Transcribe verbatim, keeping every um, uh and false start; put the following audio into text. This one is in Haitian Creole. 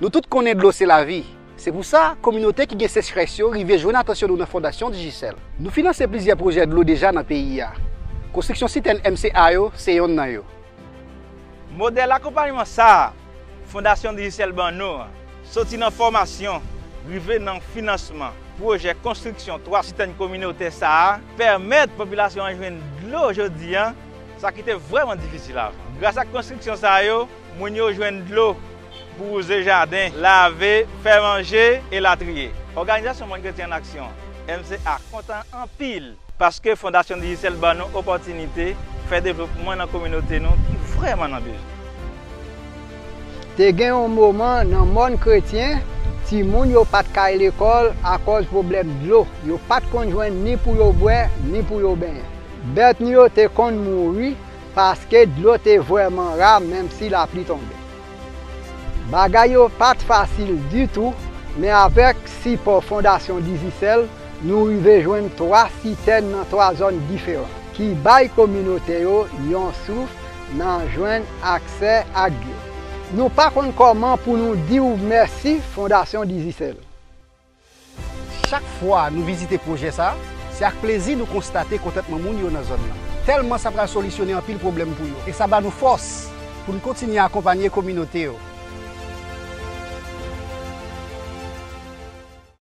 Nou tout konnen dlo se lavi. Se pou sa, kominote ki gen sechrès yo rive jwenn atansyon nou nan Fondasyon Digicel. Nou finanse plizyè pwojè dlo deja nan peyi a. Konstriksyon sitèn M C A yo se yonn nan yo. Modèl akonpayman sa a Fondasyon Digicel ban nou an, soti nan fòmasyon, rive nan finansman pwojè konstriksyon twa sitèn kominotè sa a, pèmèt popilasyon an jwenn dlo jodi a, sa ki te vrèman difisil avan. Gras ak konstriksyon sa yo, moun yo jwenn dlo pou wouze jaden, lave, fè manje, elatriye. Òganizasyon Mòn Kretyen an Aksyon, M C A, kontan anpil paske Fondasyon Digicel ban nou opòtinite fè devlopman nan kominote nou ki vrèman nan bezwen. Te gen yon moman nan Mòn Kretyen, timoun yo pa t kay lekòl akòz pwoblèm dlo. Yo pa t konn jwenn ni pou yo bwè, ni pou yo benyen. Bèt nou yo te konn mouri paske dlo te vrèman ra, menm si lapli tonbe. Bagay yo pa t fasil ditou, men avèk sipò Fondasyon Digicel, nou rive jwenn twa sitèn nan twa zòn diferan, ki bay kominote yo yon souf nan jwenn aksè ak dlo. Nou pa konn kòman pou nou di w mèsi, Fondasyon Digicel. Chak fwa nou vizite pwojè sa a, se ak plezi nou konstate kontantman moun yo nan zòn nan. Tèlman sa pral solisyone anpil pwoblèm pou yo, e sa ba nou fòs pou n kontinye akonpanye kominote yo.